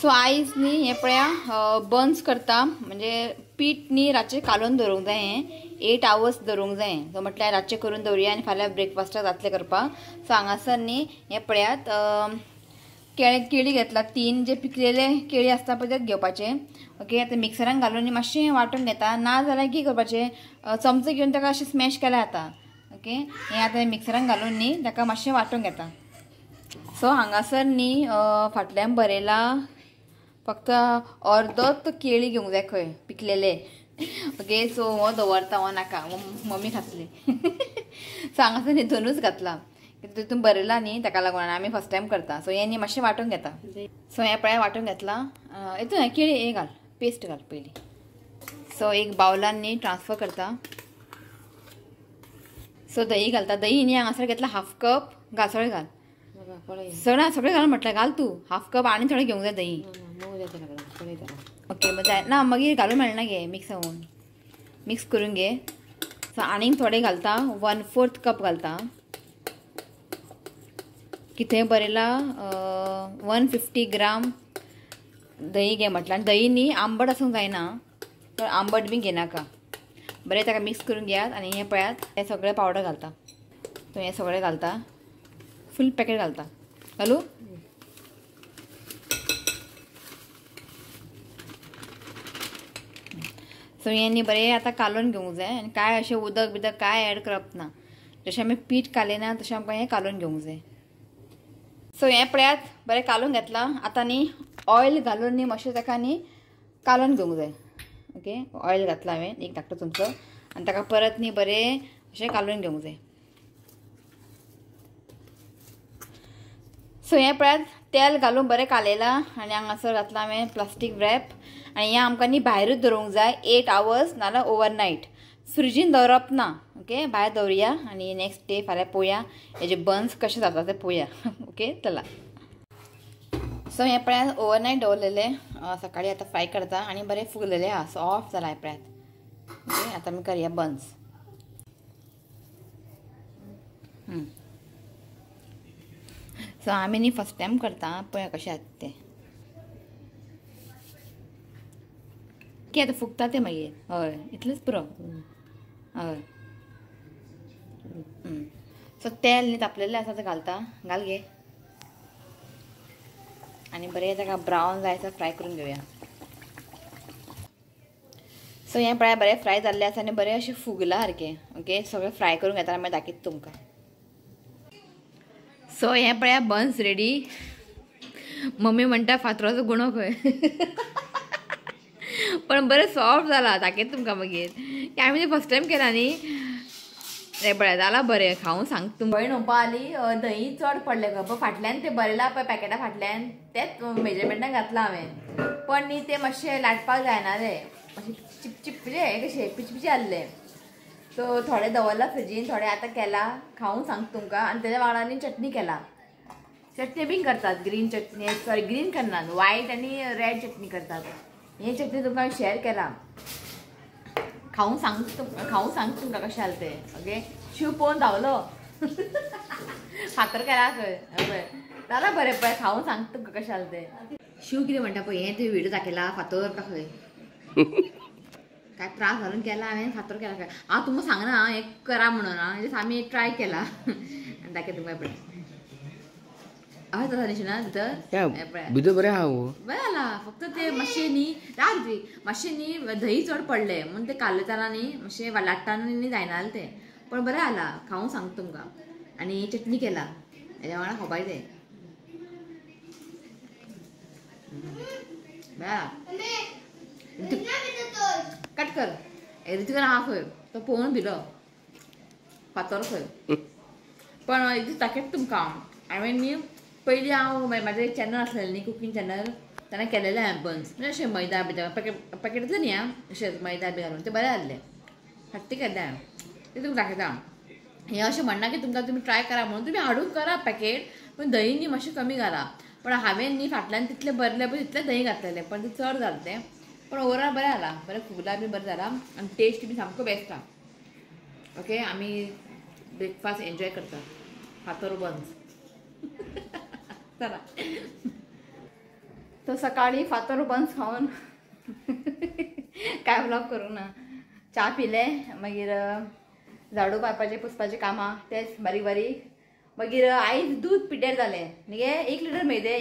So आयज न्ही हें पळया बन्स करता म्हणजे पीठ न्ही रातचें कालोवन दवरूंक जाय, हें 8 आवर्स दवरूंक जाय. सो म्हटल्यार रातचें करून दवरुया आनी फाल्यां ब्रेकफास्टाक जातलें करपाक. सो हांगासर न्ही हें पळयात केळी घेतला 3 जे पिकलेले केळी आसता पळय तेच घेवपाचे. ओके, आतां मिक्सरान घालून मातशें वांटून घेता, ना जाल्यार कितें करपाचें चमचो घेवन ताका अशें स्मॅश केल्यार जाता. ओके, हें आतां मिक्सरान घालून न्ही ताका मातशें वांटून घेता. सो हांगासर न्ही फाटल्यान बरयला फक्त अर्दोच केळी घेवंक जाय खंय पिकलेले. ओके, सो हो दवरता, हो नाका, मम्मी खातली. सो हांगासर न्ही दोनूच घातला, तितून बरयला न्ही ताका लागून आमी फर्स्ट टायम करता. सो हें न्ही मातशें वांटून घेता. सो हें पळय वांटून घेतला, हितून केळी हें घाल, पेस्ट घाल पयलीं. सो एक बावलान न्ही ट्रान्सफर करता. सो दही घालता, दही न्ही हांगासर घेतला 1/2 कप, घाल सगळें घाल, सगळें सगळें घाल म्हटल्यार घाल तूं 1/2 कप आनी थोडें घेवंक जाय दही. ओके, मग जाय ना मागीर घालूं मेळना गे, मिक्स होवन मिक्स करून घे. सो आनीक थोडें घालता, 1/4 कप घालता. कितें बरयला 150 ग्राम दही घे म्हटल्यार. आनी दही न्ही आंबट आसूंक जायना, तर आंबट बी घेनाका. बरें ताका मिक्स करून घेयात. आनी हें पळयात हें सगळें पावडर घालता, सो हें सगळें घालता, फूल पॅकेट घालता. घालू सो हें न्ही बरें आतां कालोवन घेवंक जाय. आनी कांय अशें उदक बिदक कांय एड करप ना, जशें आमी पीठ कालयना तशें आमकां हें कालोवन घेवंक जाय. सो हें पळयात बरें कालोवन घेतलां. आतां न्ही ऑयल घालून न्ही मातशें ताका न्ही कालोवन घेवंक जाय. ओके, ऑयल घातलां हांवें एक धाकटो चमचो, आनी ताका परत न्ही बरें अशें कालोवन घेवंक जाय. सो हें पळयात तेल घालून बरें कालयलां आनी हांगासर घातलां हांवें प्लास्टीक रॅप. आनी हें आमकां न्ही भायरूच दवरूंक जाय 8 आवर्स नाजाल्यार ओवरनायट, फ्रिजीन दवरप ना. ओके, भायर दवरुया आनी नेक्स्ट डे फाल्यां पळोवया हेजे बन्स कशे जाता ते पळोवया. ओके, चला. सो हें पळयात ओवरनायट दवरलेलें, सकाळी आतां फ्राय करता आनी बरें फुगलेलें आहा, सॉफ्ट जालां हें पळयात. ओके, आतां आमी करया बन्स. सो आमी न्ही फर्स्ट टायम करता, पळया कशें जाता तें. की आतां फुगता तें मागीर. हय, इतलेंच पुरो. हय. सो तेल न्ही तापलेलें आसा तें घालता, घाल गे. आनी बरें ताका ब्रावन जायसर फ्राय करून घेवया. सो हें पळय बरें फ्राय जाल्लें आसा आनी बरें अशें फुगलां सारकें. ओके, सगळें फ्राय करून घेता, मागीर दाखयता तुमकां. सो हें पळया बन्स रेडी. मम्मी म्हणटा फातराचो गुणो खंय, पण बरें सॉफ्ट जाला, दाखयता तुमकां मागीर. आमी फर्स्ट टायम केला न्ही, हें पळय जालां बरें, खावूं सांग तुमकां. भयण म्हणपा आली दही चड पडलें खंय, पण फाटल्यान तें बरयलां पळय पॅकेटा फाटल्यान तेंच मेजरमेंटान घातलां हांवें, पण न्ही तें मातशें लाटपाक जायना रे, मातशें चिपचिप म्हणजे हें कशें पिचपिचें आहलें. सो थोडें दवरलां फ्रिजीन, थोडें आतां केलां, खावूं सांग तुमकां. आनी तेज्या वांगडा न्ही चटणी केला, चटणी बीन करतात, ग्रीन चटणी, सॉरी ग्रीन करनात, वायट आनी रेड चटणी करतात. हे चटणी तुमकां हांवें शेअर केला, खावूं सांग खावूं सांग तुमकां कशें जालें तें. ओके, शिव पळोवन धांवलो, फातर केला खंय, पळय जालां बरें, पळय खावूं सांग तुमकां कशें जालें तें. शिव कितें म्हणटा पळय, हें तुवें व्हिडियो दाखयला फातर का खंय, काय त्रास घालून केला हांवें, फातर केला खंय. हांव तुमकां सांगना हें करा म्हणून, हांव आमी ट्राय केला आनी दाखय तुमकां पळय. हय तसो न्ही ना भितर भितर बरें आहा, बरें जाला, फक्त ते मातशें न्ही रात मातशें न्ही दही चड पडलें म्हणून ते कालयतना न्ही मातशें लाट्टाना न्ही जायना तें, पण बरें जाला, खावूं सांग तुमकां. आनी चटणी केला हेज्या वांगडा खावपाक तें बरें. कट कर, ऋतिका आहा खंय, तो पळोवन भिलो फातर खंय. पण दाखयता तुमकां हांवें न्ही पयलीं हांव म्हाजें चॅनल आसलेलें न्ही कुकींग चॅनल, तेन्ना केलेलें हांवें बन्स, म्हणजे अशें मैदा बी पॅकेटांतलें न्ही आं, अशें मैदा बी घालून तें बरें जाल्लें, हट्टी केल्लें हांवें, तें तुमकां दाखयता. हें अशें म्हणना की तुमकां तुमी ट्राय करा म्हणून, तुमी हाडून करा पॅकेट, पूण दही न्ही मातशें कमी घाला. पण हांवें न्ही फाटल्यान तितलें बरलें पळय तितलें दही घातलेलें, पण तें चड जालें तें, पण ओवरऑल बरें जालां, बरें फुगलां बी बरें जालां आनी टेस्ट बी सामको बेस्ट आहा. ओके, आमी ब्रेकफास्ट एन्जॉय करता, फातर बन्स. चला. तो सकाळी फातर बन्स खावन काय व्लॉग करूंक ना. च्या पिले, मागीर झाडू मारपाचें पुसपाचें कामां तेच बारीक बारीक. मागीर आयज दूद पिड्ड्यार जालें न्ही गे, 1 लिटर मेळटे,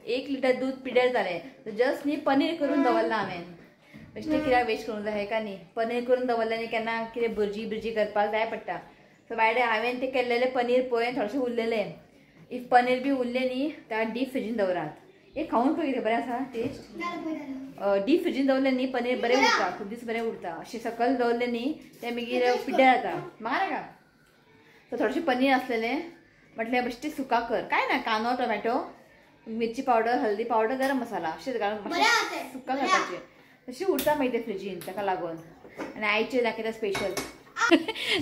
1 लिटर दूद पिड्ड्यार जालें. जस्ट न्ही पनीर करून दवरलां हांवें, बेश्टें कित्याक वेस्ट करूंक जाय हेका न्ही. पनीर करून दवरलें न्ही केन्ना कितें भुरजी बिरजी करपाक जाय पडटा. सो बायडे हांवें तें केल्लेलें पनीर पळय थोडेशें उरलेलें, if paneer बी उरलें न्ही त्या डीप फ्रिजीन दवरात. एक खावन पळय कितें बरें आसा टेस्ट. डीप फ्रिजीन दवरलें न्ही पनीर बरें उरता, खूब दीस बरें उरता. अशें सकयल दवरलें न्ही तें मागीर पिड्ड्यार जाता. म्हाका नाका. सो थोडेशें पनीर आसलेलें म्हटलें बेश्टें सुका कर, कांय ना, कांदो टोमॅटो मिरची पावडर हल्दी पावडर गरम मसाला अशें घालून सुका करपाचें, तशें उरता मागीर तें फ्रिजीन ताका लागून. आनी आयचें दाखयता स्पेशल.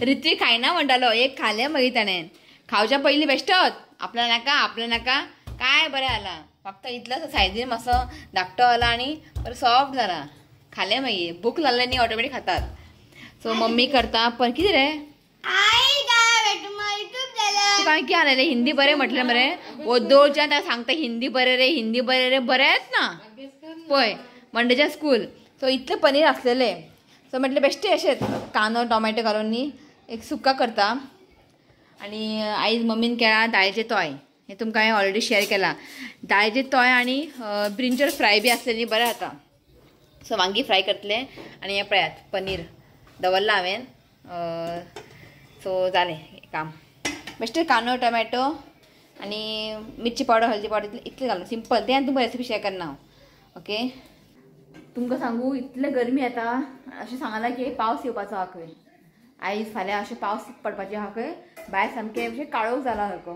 ऋत्विक खायना म्हणटालो, एक खालें मागीर ताणें. खावच्या पयलीं बेश्टोच आपल्या नाका आपल्या नाका काय बरें जाला, फक्त इतलो सायजीन मातसो धाकटो जाला आनी बरो सॉफ्ट जाला. खालें मागीर भूक लागले न्ही ऑटोमॅटीक खातात. सो मम्मी करता पण कितें रे तुका कितें आलेलें हिंदी बरें म्हटलें मरे, ओदोळच्यान ताका सांगता हिंदी बरें रे हिंदी बरें रे, बरेंच ना पळय मंडेच्या स्कूल. सो इतलें पनीर आसलेलें. सो म्हटलें बेश्टें अशेंच कांदो टोमॅटो घालून न्ही एक सुका करता. आनी आयज मम्मीन केला दाळीचें तोय, हें तुमकां हांवें ऑलरेडी शेअर केलां. दाळीचें तोय आनी ब्रिंजल फ्राय बी आसलें न्ही बरें जाता. सो वांगी फ्राय करतलें. आनी हें पळयात पनीर दवरलां हांवें. सो जालें काम. बेश्टें कांदो टोमॅटो आनी मिरची पावडर हल्दी पावडर इतलें घालून सिंपल. तें आनी तुमकां रेसिपी शेअर करना हांव. ओके तुमकां सांगू इतलें गरमी येता अशें सांगलां की पावस येवपाचो आहा खंय, आयज फाल्यां अशें पावस पडपाचें आहा खंय. भायर सामकें अशें काळोख जाला सारको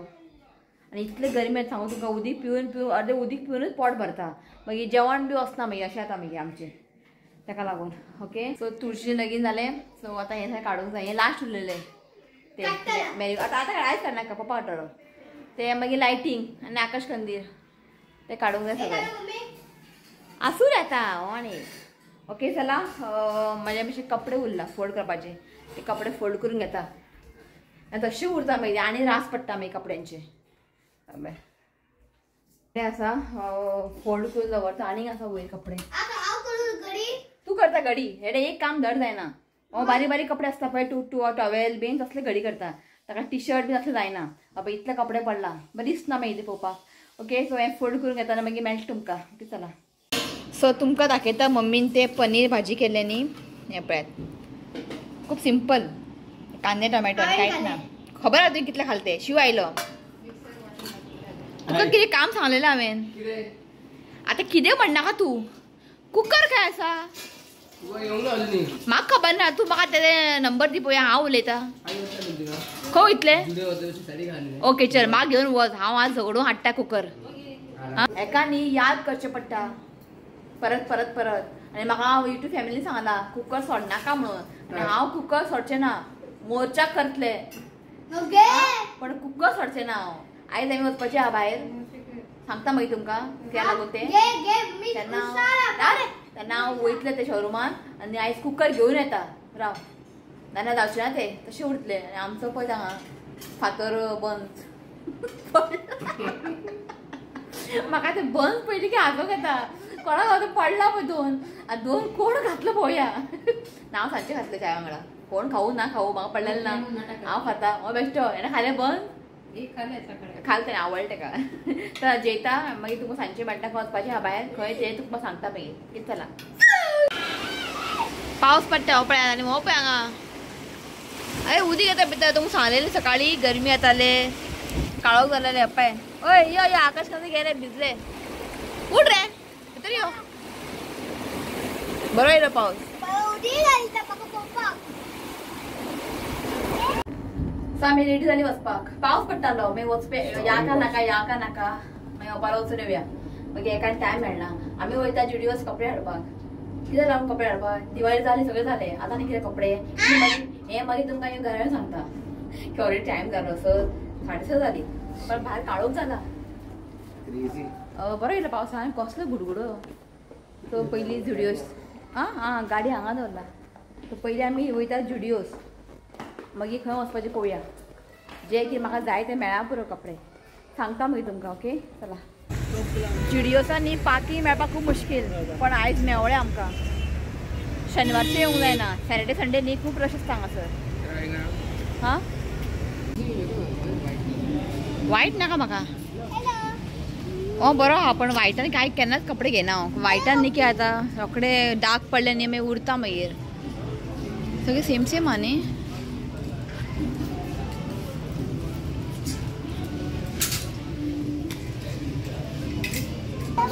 आनी इतलें गरमी येता सांगू तुमकां. उदीक पिवन पिवन अर्दें उदीक पिवनूच पोट भरता, मागीर जेवण बी वचना मागीर अशें जाता मागीर आमचें, ताका लागून. ओके सो तुळशी लगीन जालें. सो आतां हें सगळें काडूंक जाय, हें लास्ट उरलेलें तें आतां आतां आयज काडनाका पप्पा काडटलो तें. मागीर लायटींग आनी आकाश कंदीर तें काडूंक जाय सगळें. आसूं रे आतां आनी. ओके चला म्हाज्या मातशे कपडे उरला फोल्ड करपाचे, ते कपडे फोल्ड करून घेता आनी तशें उरता मागीर आनी रास पडटा मागीर कपड्यांचे. ते आसा फोल्ड करून दवरता. आनीक आसा वयर कपडे. तूं करता घडी हेडे एक काम धड जायना. बारीक बारीक कपडे आसता पळय टू टू टॉवेल बीन तसले घडी करता, ताका टी शर्ट बीन तसलें जायना. बाबा इतले कपडे पडला बरें दिसना मागीर ते पळोवपाक. ओके सो हें फोल्ड करून घेतना मागीर मेळटा तुमकां. ओके चला. सो तुमकां दाखयता मम्मीन ते पनीर भाजी केल्लें न्ही, हें पळयात खूब सिंपल, कांदे टोमॅटो कांयच ना. खबर आहा तुवें कितले खाले ते. शिव आयलो तुका कितें काम सांगलेलें हांवें, आतां कितें म्हणनाका तूं. कुकर खंय आसा म्हाका खबर ना, तूं म्हाका तेजे नंबर दी पळोवया, हांव उलयतां. खंय वयतले? ओके चल म्हाका घेवन वच, हांव आज झगडून हाडटा कुकर. हेका न्ही याद करचें पडटा परत परत परत. आनी म्हाका युट्यूब फॅमिलीन सांगलां कुकर सोडनाका म्हणून, आनी हांव कुकर सोडचें ना, मोर्चा करतलें पण कुकर सोडचें ना हांव. आयज आमी वचपाचें आहा भायर, सांगता मागीर तुमकां कित्याक लागून तें. तेन्ना तेन्ना हांव वयतलें ते शोरुमान आनी आयज कुकर घेवन येता. राव नाजाल्यार जावचें ना तें, तशें उरतलें. आनी आमचो पळय हांगा फातर बंद म्हाका ते बंद पयलीं की हांसूंक येता. कोणाक पडला पळय दोन, आनी दोन कोण घातलो पळोवया. नांव सांजचें घातलें चाय वांगडा, कोण खावूं ना खावूं म्हाका पडलेलें ना, हांव खाता. हो बेश्टो हेणें खालें बंद खालें तेणें, आवडलें तेका. तर जेयता मागीर तुमकां सांजचें मेळटा. खंय वचपाचें आहा भायर खंय तें तुमकां सांगता मागीर. कितें चला. पावस पडटा हो पळय आनी हो पळय हांगा. अरे उदीक येता भितर, तुमकां सांगलेलें सकाळीं गरमी येताले, काळोख जालेलें. पळय ओय यो यो आकाश कंदील गेले भिजले. उठ रे भितर यो, बरो येयलो पावस. सो आमी रेडी जाली वचपाक. पावस पडटालो मागीर वचपे याका नाका याका नाका, मागीर ओपार वचून येवया. मागीर एकान टायम मेळना. आमी वयता जुडियोज कपडे हाडपाक. कितें लागून कपडे हाडपाक, दिवाळी जाली सगळें जालें, आतां आनी कितें कपडे हे मागीर तुमकां घरा येवन सांगता की ऑलरेडी टायम जालो. सो 6:30 जाली पण भायर काळोख जाला. बरो येयलो पावसान, कसलो गुडगुडो. सो पयलीं जुडियोज, आं आं गाडी हांगा दवरला. सो पयलीं आमी वयता जुडियोज, मागीर खंय वचपाचें पळोवया. जे कितें म्हाका जाय ते मेळा पुरो कपडे, सांगता मागीर तुमकां. ओके चला. जुडियोसान न्ही पार्किंग मेळपाक खूब मुश्कील, पण आयज मेवळें आमकां. शनिवारचें येवंक जायना, सॅटर्डे संडे न्ही खूब रश आसता हांगासर. हां वायट नाका म्हाका. ओ बरो आहा पण वायटान कांय केन्नाच कपडे घेना हांव. वायटान न्ही की आतां रोखडे डार्क पडले न्ही मागीर उरता, मागीर सगळे सेम सेम आहा न्ही.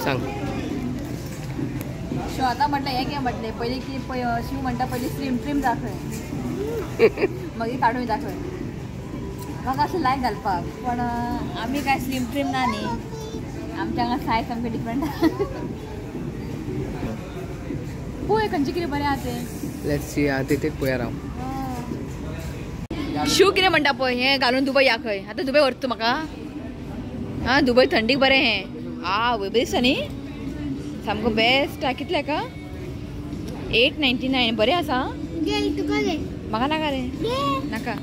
सांग शो आतां म्हटलें हें घे म्हटलें पयलीं की शिव म्हणटा पयलीं स्लिम ट्रीम दाखय मागीर काडून दाखय. म्हाका अशें लायक घालपाक, पण आमी काय स्लिम ट्रीम ना न्ही, आमच्या हांगा सायज सामकें डिफरंट. पळय खंयचें कितें बरें आहा तें. Let's see आतां ते पळया राव. शिव कितें म्हणटा पळय, हें घालून दुबय या खंय. आतां दुबय व्हरता तूं म्हाका? आं दुबय थंडीक बरें हें. आ वय बरें दिसता न्ही, सामको बेस्ट. कितले हाका? 899. बरें आसा. म्हाका नाका रे, नाका.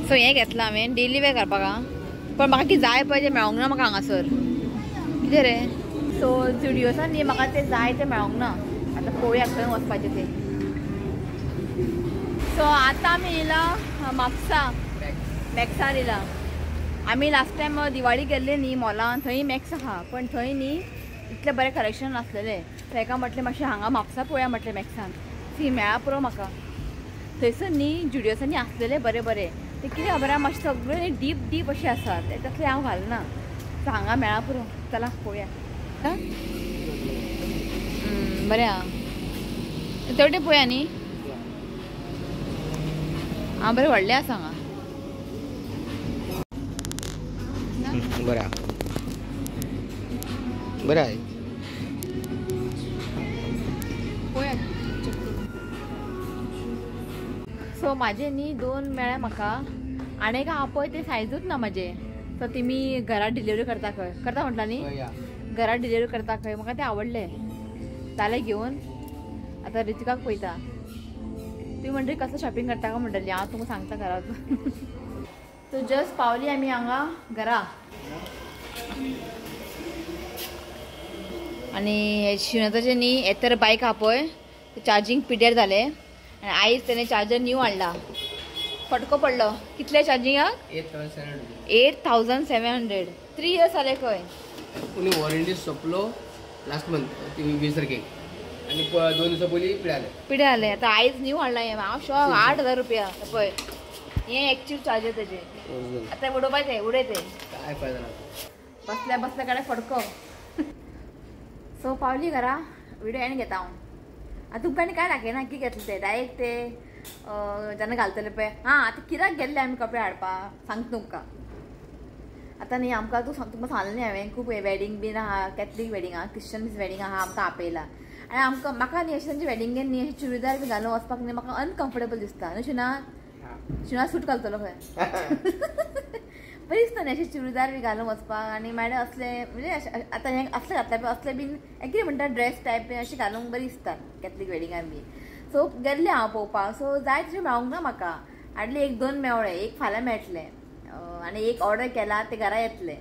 सो हें घेतलां हांवें डेली वेर घालपाक. पण म्हाका कितें जाय पळय तें मेळोंक ना म्हाका हांगासर. कितें रे? सो जुडियोसान न्ही म्हाका तें जाय तें मेळोंक ना. आतां पळोवया खंय वचपाचें तें. सो आतां आमी येयला म्हापसा, मॅक्सार येयला. आमी लास्ट टायम दिवाळी गेल्ले न्ही मॉलान, थंय मॅक्स आहा पण थंय न्ही इतलें बरें कलेक्शन नासलेलें. ताका म्हटलें मातशें हांगा म्हापसा पळोवया म्हटलें मॅक्सान. सी मेळ्ळा पुरो म्हाका. थंयसर न्ही जुडियोसांनी आसलेले बरें बरें, ते कितें खबर आहा मातशें सगळें डीप डीप अशें आसा, ते तसलें हांव घालना. सो हांगा मेळ्ळा पुरो, चला पळोवया. बरें आहा तेवटे पळोवया न्ही. आं बरें व्हडलें आसा हांगा. बरें आहा, बरें आहा. सो म्हाजे न्ही दोन मेळ्ळे म्हाका, आनी एक आहा पळय ते सायजूच ना म्हाजे. सो तेमी घरा डिलिवरी करता खंय, करता म्हटला न्ही, घरा डिलिवरी करता खंय. म्हाका ते आवडले जालें घेवन. आतां रितिकाक पळयता, तुमी म्हणटली कसलें शॉपिंग करता काय म्हणटली, हांव तुमकां सांगता घरा. सो जस्ट पावली आमी हांगा घरा. आनी शिवनाथाचें न्ही येतर बायक आहा पळय चार्जींग पिड्यार जालें आनी आयज तेणें चार्जर न्यू हाडला. फटको पडलो. कितले चार्जिंगाक? 8700. 3 इयर्स जाले खंय. वॉरंटी सोंपलो लास्ट मंथ 20 तारखेक आनी 2 दिसां पयलीं पिड्यार पिड्यार जालें. आतां आयज न्यू हाडला हें. हांव शॉक. 8000 रुपया पळय हें एक्चुअल चार्जर तेजें. आतां उडोवपाचें, उडय तें. काय फायदा ना, बसल्या बसल्या कडेन फटको. सो पावली घरा, व्हिडिओ एंड घेता हांव. आतां तुमकां आनी काय दाखयना की घेतलें तें डायरेक्ट ते जेन्ना घालतले पळय. हां आतां कित्याक गेल्ले आमी कपडे हाडपाक सांगता तुमकां. आतां न्ही आमकां तूं तुमकां सांगलें न्ही हांवें, खूब वेडिंग बीन आहा, कॅथलीक वेडिंग आहा, क्रिश्चन वेडिंग आहा, आमकां आपयला. आनी आमकां म्हाका न्ही अशें तांच्या वेडिंगेन न्ही अशें चुडीदार बी घालून वचपाक न्ही म्हाका अनकम्फर्टेबल दिसता न्हू. शिना शिना सूट घालतलो खंय. बरें दिसता न्ही अशें चुडीदार बी घालून वचपाक. आनी मागीर असले म्हणजे आतां हें असलें घातल्या पळय असले बीन कितें म्हणटा ड्रेस टायप बीन अशें घालूंक बरें दिसता कॅथलीक वेडिंगान बी. सो गेल्लें हांव पळोवपाक. सो जाय तशें मेळोंक ना म्हाका. हाडलें 1-2 मेवळें, एक फाल्यां मेळटलें आनी एक ऑर्डर केला तें घरा येतलें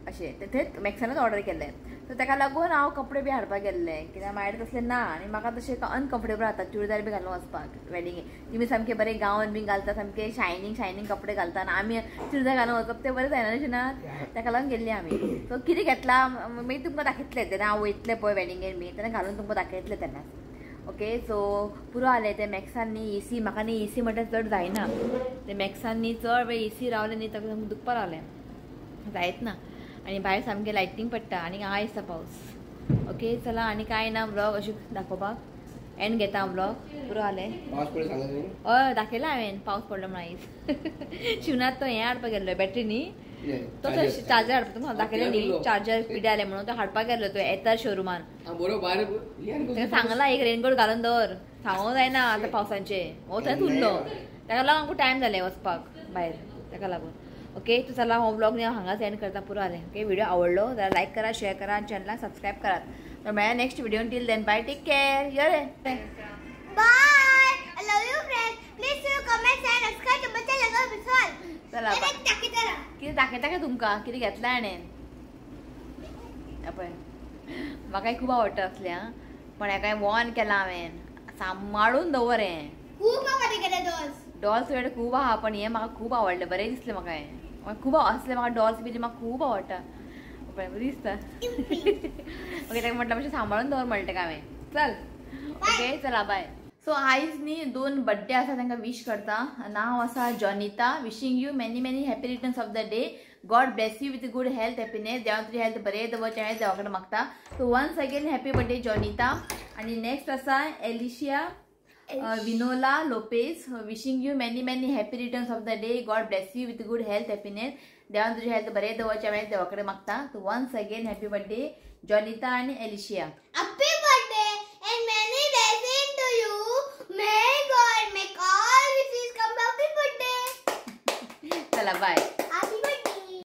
अशें. थंयच मॅक्सानूच ऑर्डर केलें. सो ताका लागून हांव कपडे बी हाडपाक गेल्लें कित्याक मागीर तसलें ना आनी म्हाका तशें अनकम्फर्टेबल जाता चुडीदार बी घालून वचपाक वेडिंगेक. तुमी सामके बरे गावन बी घालता, सामके शायनींग शायनींग कपडे घालता आनी आमी चुडीदार घालून वचप तें बरें जायना अशें ना, ताका लागून गेल्ली आमी. सो कितें घेतलां मागीर तुमकां दाखयतलें तेन्ना हांव वयतलें पळय वेडिंगेन बी तेन्ना घालून तुमकां दाखयतलें तेन्ना. ओके सो पुरो जालें तें मॅक्सान न्ही एसी. म्हाका न्ही एसी म्हणल्यार चड जायना, तें मॅक्सान न्ही चड वेळ एसी रावलें न्ही ताका दुखपा रावलें, जायत ना. आनी भायर सामकें लायटींग पडटा आनी हांगा दिसता पावस. ओके चला आनी कांय ना व्लॉग अशें दाखोवपाक एंड घेता हांव व्लॉग. पुरो जालें. हय दाखयलां हांवें पावस पडलो म्हणून आयज. शिवनाथ तो हें हाडपाक गेल्लो बॅटरी न्ही, तो चार्जर हाडपाक तुमकां दाखयलें न्ही, चार्जर पिड्यार जालें म्हणून तो हाडपाक गेल्लो तो येता शोरुमान. ताका सांगलां एक रेनकोट घालून दवर, सांगूंक जायना आतां पावसाचें. हो थंयच उरलो, ताका लागून आमकां टायम जालें वचपाक भायर, ताका लागून. ओके तो चला हो व्लॉग न्ही हांव हांगाच एंड करता. पुरो जालें. ओके व्हिडिओ आवडलो जाल्यार लायक करा, शेअर करा आनी चॅनलाक सबस्क्रायब करात. तर मेळया next video. Till then bye, take care. यो रे bye. I love you friends. Please do comment and subscribe to my channel. चला कितें दाखयता काय तुमकां कितें घेतलां हाणें. पळय म्हाकाय खूब आवडटा असलें. पण हेका वॉन केलां हांवें, सांबाळून दवर हें. खूब म्हाका डॉल्स डॉल्स वेळ खूब आहा, पण हें म्हाका खूब आवडलें, बरें दिसलें म्हाका हें. म्हाका खूब असलें, म्हाका डॉल्स बी म्हाका खूब आवडटा. पळय बरें दिसता. ओके ताका म्हटलं मातशें सांबाळून दवर म्हणलें ताका हांवें. चल ओके चला बाय. सो आयज न्ही 2 बड्डे आसा, तांकां विश करता. नांव आसा Jonita, wishing you many many happy returns of the day. God bless you with good health happiness. देवान तुजी हेल्थ बरें दवरचें हांवें देवा कडेन मागता. So once again happy birthday Jonita. आनी नेक्स्ट आसा Alicia Vinola Lopez, wishing you many many happy returns of the day. God bless you with good health happiness. देवान तुजी हेल्थ बरें दवरचें हांवें देवा कडेन मागता. So once again happy birthday Jonita आनी Alicia. Happy birthday and many blessings to you. May God make all wishes come. Happy birthday. चला बाय.